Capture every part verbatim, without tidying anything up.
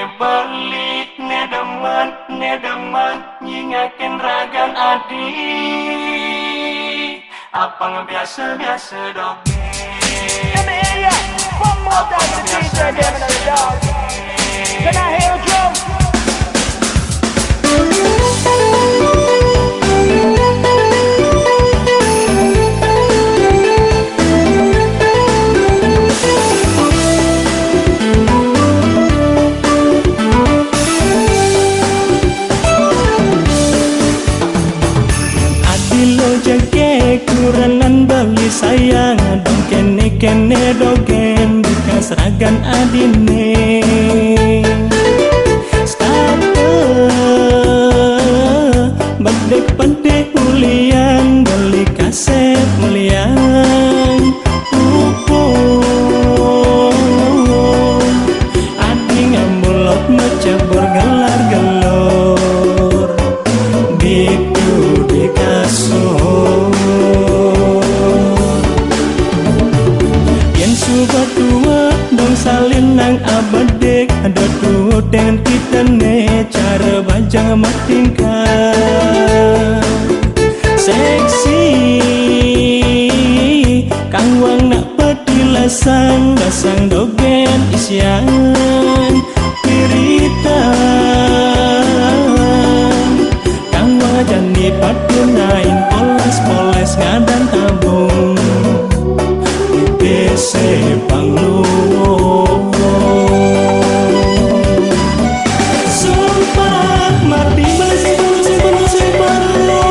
Balik ne demen, ne demen, nyingakin ragan adi. Apang biasa-biasa dong. Let me hear you. One more time for the D J, damn it, dog. Can I hear a drum? Adilo jage kuranan beli sayang, dong kene-kene dogen bekas ragan adine. Start bedek pente ulian, beli kaset ulian. Pupung ading ambulot macebur gelar-gelor. Ditu di kasur. Yen suba tua dong salin nang abedik, ada tua dengan kita ne cara bajang matingkah. Seksi kang wang nak petilasan, basang dogen isian pirita. Kang wajani patunain poles-poles ngadan tabung. Ipise pangluwo. Sumpah mati beli simpan, simpan, simpan lu.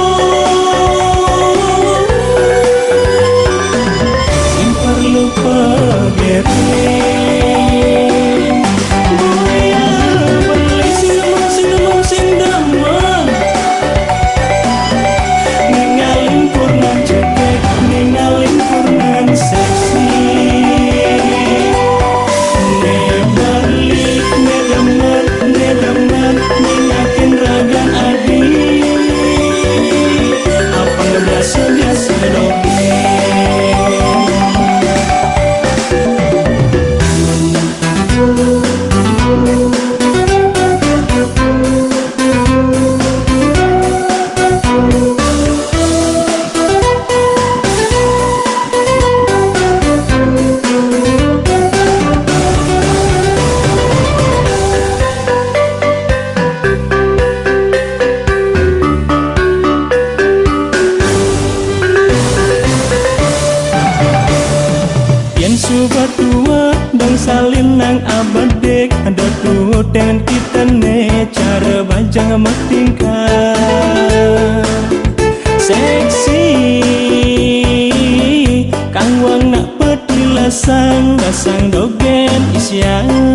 Sing perlu pegering. Boya beli sing lemah, sing lemah, sing damang. Ningalin purnan cetek, ningalin purnan seksi. Ne balik, ne demen, ne demen, ningakin ragan adi. Apa biasa-biasa doge. Yen suba tua dong salin nang abedik, ada tua dengan kita ne cara bajang matingkah. Seksi kang wang nak petilasan, basang dogen isian